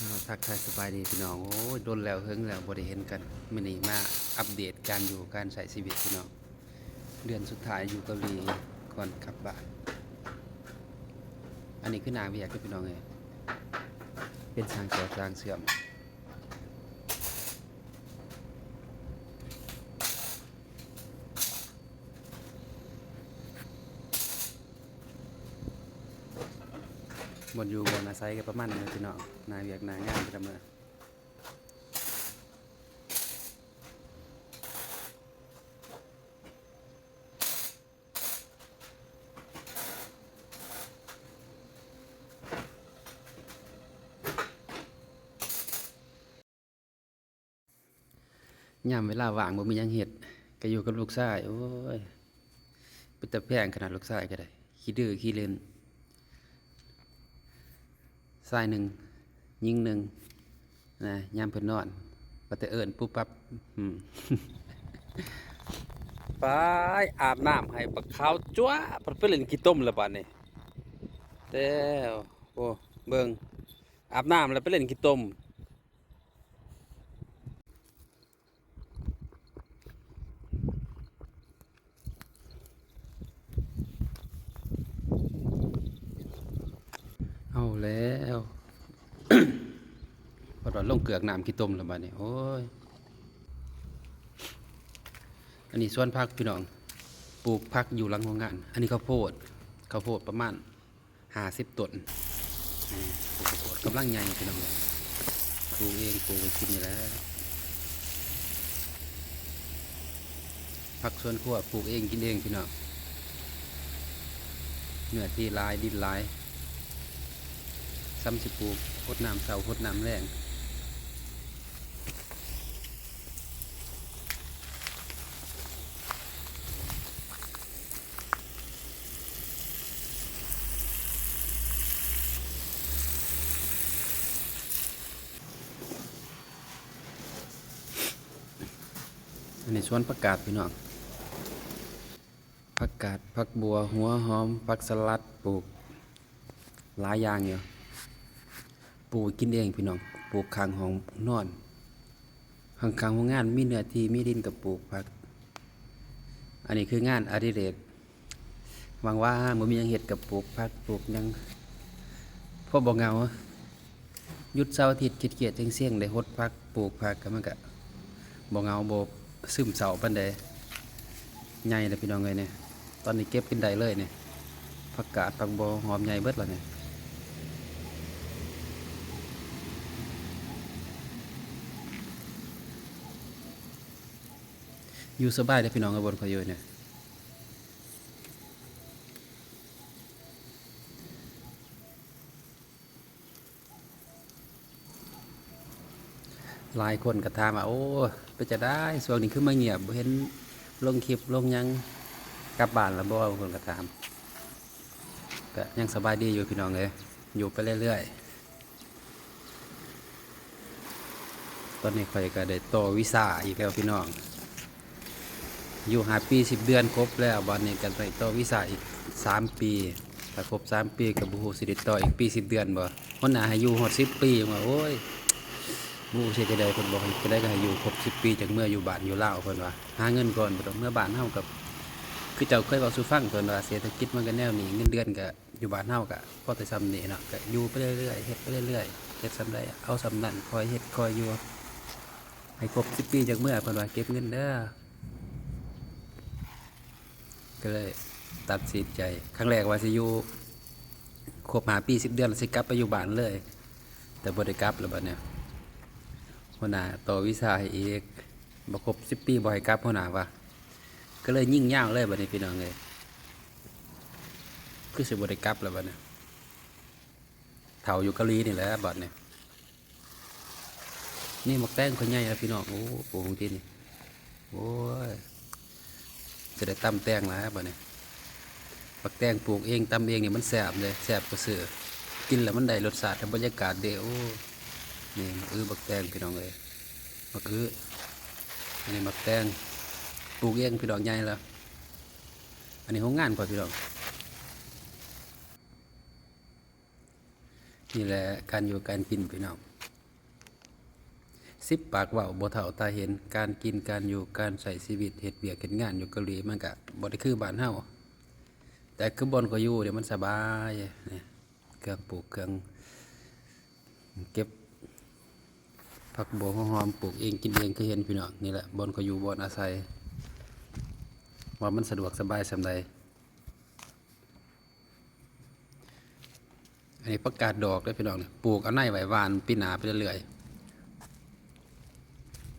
ອ່າ ທັກທາຍສະບາຍດີພີ່ນ້ອງ. ໂອ້ຍ ດົນແລ້ວເຫິງແລ້ວບໍ່ໄດ້ເຫັນກັນ. ມື້ນີ້ມາອັບເດດການຢູ່ການໃຊ້ຊີວິດພີ່ນ້ອງ. ເດືອນສຸດທ້າຍຢູ່ເກົາຫຼີກ່ອນກັບບ້ານ. ອັນນີ້ຄືໜ້າວຽກເດີພີ່ນ້ອງເອີຍ, ເປັນຊ່າງຕໍ່ຊ່າງເຊື່ອມ. ບ່ອນຢູ່ບ່ອນອາໄສກໍປະມານນີ້ແຫຼະພີ່ນ້ອງ, ໜ້າວຽກໜ້າງານແຕ່ລະມື້. ຍາມເວລາວ່າງບໍ່ມີຫຍັງເຮັດ ກໍຢູ່ກັບລູກຊາຍ. ໂອ້ຍ ເປັນຕາແພງຂະໜາດ ລູກຊາຍກໍໄດ້ ຂີ້ດື້ຂີ້ຫຼິ້ນ. ຊາຍໜຶ່ງ ຍິງໜຶ່ງນະ, ຍາມເພິ່ນນອນ ວ່າແຕ່ເອີ້ນປຸບປັບ. ອືມ ໄປອາບນ້ຳໃຫ້ບັກຂາວຈ້ວະ ພັດໄປຫຼິ້ນຂີ້ຕົມແລ້ວບາດນີ້. ແຕ່ ໂອ້ ເບິ່ງ ອາບນ້ຳແລ້ວໄປຫຼິ້ນຂີ້ຕົມ. ເອົາແລ້ວ ບັດວ່າລົງເກືອກນ້ຳຂີ້ຕົມແລ້ວບາດນີ້. ໂອ້ຍ ອັນນີ້ສວນຜັກພີ່ນ້ອງ, ປູກຜັກຢູ່ຫຼັງໂຮງງານ. ອັນນີ້ເຂົ້າໂພດ, ເຂົ້າໂພດປະມານ ຫ້າສິບຕົ້ນ. ນີ້ ປູກເຂົ້າໂພດກຳລັງໃຫຍ່ພີ່ນ້ອງເອີຍ, ປູກເອງ ປູກໄວ້ກິນນີ້ແຫຼະ. ຜັກສວນຄົວ ປູກເອງກິນເອງພີ່ນ້ອງ, ເນື້ອທີ່ຫຼາຍ ດິນຫຼາຍ, ສ່ຳຊິປູກ ຫົດນ້ຳເຊົ້າ ຫົດນ້ຳແລງ. ອັນນີ້ສວນຜັກກາດພີ່ນ້ອງ, ຜັກກາດ ຜັກບົ່ວ ຫົວຫອມ ຜັກສະຫຼັດ ປູກຫຼາຍຢ່າງຢູ່. ປູກກິນເອງພີ່ນ້ອງ, ປູກຂ້າງຫ້ອງນອນ ຂ້າງໆໂຮງງານ ມີເນື້ອທີ່ມີດິນກໍປູກຜັກ. ອັນນີ້ຄືງານອະດິເລກ, ວ່າງໆບໍ່ມີຫຍັງເຮັດກໍປູກຜັກ ປູກຫຍັງ ພໍບໍ່ເຫງົາ. ຢຸດເສົາອາທິດຄຽດໆເຊັງໆ ໄດ້ຫົດຜັກ ປູກຜັກ ກໍມັນກະບໍ່ເຫງົາ ບໍ່ຊຶມເສົ້າປານໃດ. ໃຫຍ່ແລ້ວພີ່ນ້ອງເອີຍນີ້, ຕອນນີ້ເກັບກິນໄດ້ເລີຍນີ້. ຜັກກາດ ຜັກບົ່ວ ຫອມໃຫຍ່ເບິດແລ້ວນີ້. ຢູ່ສະບາຍເດີພີ່ນ້ອງເອີຍ ບ່ອນຂ້ອຍຢູ່ນີ້. ຫຼາຍຄົນກໍຖາມວ່າ ໂອ້ ເປັນຈັ່ງໃດຊ່ວງນີ້ຄືມາງຽບ ບໍ່ເຫັນລົງຄລິບລົງຫຍັງ, ກັບບ້ານແລ້ວບໍ່? ບາງຄົນກໍຖາມ. ກໍຍັງສະບາຍດີຢູ່ພີ່ນ້ອງເອີຍ, ຢູ່ໄປເລື້ອຍໆ. ຕອນນີ້ຂ້ອຍກໍໄດ້ຕໍ່ວີຊາອີກແລ້ວພີ່ນ້ອງ, ຢູ່ຫ້າປີສິບເດືອນຄົບແລ້ວ, ບັດນີ້ກໍໄດ້ຕໍ່ວີຊາອີກສາມປີ. ຖ້າຄົບສາມປີກໍບໍ່ຮູ້ຊິໄດ້ຕໍ່ອີກປີສິບເດືອນບໍ່. ຫົວໜ້າໃຫ້ຢູ່ຮອດສິບປີ, ວ່າ ໂອ້ຍ ບໍ່ຮູ້ຊິເຮັດຈັ່ງໃດ, ເພິ່ນບອກໃຫ້ ຈັ່ງໃດກໍໃຫ້ຢູ່ຄົບສິບປີ ຈັ່ງເມືອຢູ່ບ້ານຢູ່ລາວ, ເພິ່ນວ່າ ຫາເງິນກ່ອນ ບໍ່ຕ້ອງເມືອບ້ານເຮົາ. ກໍຄືເຈົ້າເຄີຍເວົ້າສູ່ຟັງ, ເພິ່ນວ່າເສດຖະກິດມັນກໍແນວນີ້, ເງິນເດືອນກໍ ຢູ່ບ້ານເຮົາກະພໍແຕ່ສ່ຳນີ້ເນາະ, ກະຢູ່ໄປເລື້ອຍໆ ເຮັດໄປເລື້ອຍໆ, ເຮັດສ່ຳໃດເອົາສ່ຳນັ້ນ, ຄ່ອຍເຮັດຄ່ອຍຢູ່ ໃຫ້ຄົບສິບປີຈັ່ງເມືອ, ເພິ່ນວ່າເກັບເງິນເດີ. ກໍເລີຍຕັດສິນໃຈ, ຄັ້ງແລກວ່າຊິຢູ່ຄົບຫ້າປີສິບເດືອນ ແລ້ວຊິກັບໄປຢູ່ບ້ານເລີຍ, ແຕ່ບໍ່ໄດ້ກັບແລ້ວບັດນີ້. ຫົວໜ້າຕໍ່ວີຊາໃຫ້ອີກ, ບໍ່ຄົບສິບປີບໍ່ໃຫ້ກັບ, ຫົວໜ້າວ່າ. ກໍເລີຍຍິງຍາວເລີຍບັດນີ້ ພີ່ນ້ອງເອີຍ. ຄືຊິບໍ່ໄດ້ກັບແລ້ວບັດນີ້, ເຖົ້າຢູ່ເກົາຫຼີນີ້ແຫຼະບັດນີ້. ນີ້ໝາກແຕງຂ້ອຍໃຫຍ່ແລ້ວພີ່ນ້ອງ, ໂອ້ ປູກຂອງກິນນີ້, ໂອ້ຍ ຈະໄດ້ຕຳແຕງແລ້ວບັດນີ້. ໝາກແຕງປູກເອງຕຳເອງນີ້ມັນແຊບເດ້, ແຊບກວ່າຊື້, ກິນແລ້ວມັນໄດ້ລົດຊາດກັບບັນຍາກາດເດ້. ໂອ້ ນີ້ໝາກອຶໝາກແຕງ ພີ່ນ້ອງເອີຍ, ໝາກອຶ. ອັນນີ້ໝາກແຕງປູກເອງ ພີ່ນ້ອງ, ໃຫຍ່ແລ້ວ. ອັນນີ້ໂຮງງານຂ້ອຍ ພີ່ນ້ອງ. ນີ້ແຫຼະການຢູ່ການກິນ ພີ່ນ້ອງ, ສິບປາກເວົ້າບໍ່ເທົ່າຕາເຫັນ. ການກິນການຢູ່ ການໃຊ້ຊີວິດ ເຮັດວຽກເຮັດງານຢູ່ເກົາຫຼີ ມັນກະບໍ່ໄດ້ຄືບ້ານເຮົາ. ແຕ່ຄືບ່ອນຂ້ອຍຢູ່ນີ້ມັນສະບາຍນີ້ ເຄື່ອງປູກເຄື່ອງເກັບ ຜັກບົວຫົວຫອມ ປູກເອງກິນເອງ ຄືເຫັນພີ່ນ້ອງ. ນີ້ແຫຼະບ່ອນຂ້ອຍຢູ່ ບ່ອນອາໄສ ວ່າມັນສະດວກສະບາຍສ່ຳໃດ. ອັນນີ້ຜັກກາດດອກເດີພີ່ນ້ອງ ປູກເອົາໃນໄວ້ ຫວ່ານປີໜ້າໄປເລື້ອຍ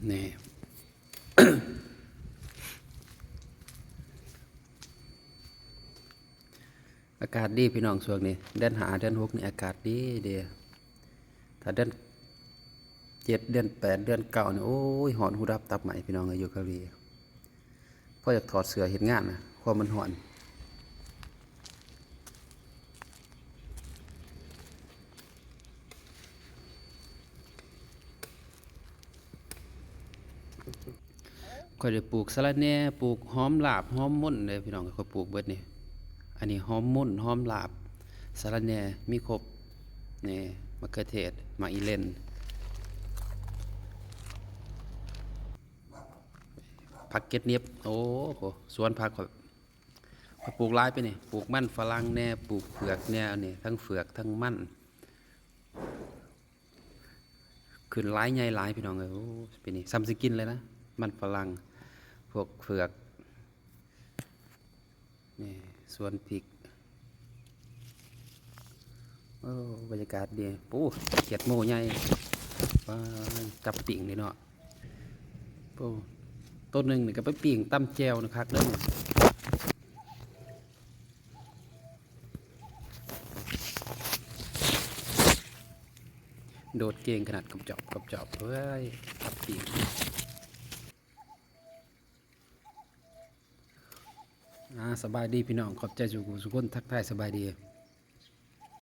ໆ ນີ້. ອາກາດດີພີ່ນ້ອງ ຊ່ວງນີ້ ເດືອນຫ້າເດືອນຫົກນີ້ອາກາດດີເດ້. ຖ້າເດືອນເຈັດ ເດືອນແປດ ເດືອນເກົ້ານີ້ ໂອ້ຍ ຮ້ອນຫູດັບຕັບໄໝ້ພີ່ນ້ອງເອີຍ ຢູ່ເກົາຫຼີ. ພໍຢາກຖອດເສື້ອເຮັດງານນະ ຄວາມມັນຮ້ອນ. ຂ້ອຍໄດ້ປູກສະລະແໜ່ ປູກຫອມລາບ ຫອມມົນເດ້ພີ່ນ້ອງ ຂ້ອຍປູກເບິດນີ້. ອັນນີ້ຫອມມົນ ຫອມລາບ ສະລະແໜ່ ມີຄົບນີ້ ໝາກເຂືອເທດ ໝາກອີ່ເລັ່ນ ຜັກເກັດໜິບ. ໂອ້ໂຫ ສວນຜັກຂ້ອຍ ຂ້ອຍປູກຫຼາຍປີນີ້ ປູກມັນຝຣັ່ງແດ່ ປູກເຜືອກແດ່ ນີ້ ທັງເຜືອກທັງມັນ ຂຶ້ນຫຼາຍໃຫຍ່ຫຼາຍພີ່ນ້ອງເອີຍ. ໂອ້ ປີນີ້ສ່ຳຊິກິນເລີຍນະ ມັນຝຣັ່ງ ພວກເຜືອກ. ນີ້ສວນພິກ. ໂອ້ ບັນຍາກາດດີ. ໂອ້ ຂຽດໂມໃຫຍ່ ວ້າ ຈັບປີ້ງເດ້ເນາະ. ໂອ້ ໂຕໜຶ່ງນີ້ກະໄປປີ້ງຕຳແຈ່ວນະ ຄັກເດີ. ໂດດເກັ່ງຂະໜາດ ກອບຈອບ ກອບຈອບ ເວີຍ ຈັບປີ້ງ. ອ່າ ສະບາຍດີພີ່ນ້ອງ ຂອບໃຈສູ່ຜູ້ສູ່ຄົນ ທັກທາຍສະບາຍດີ.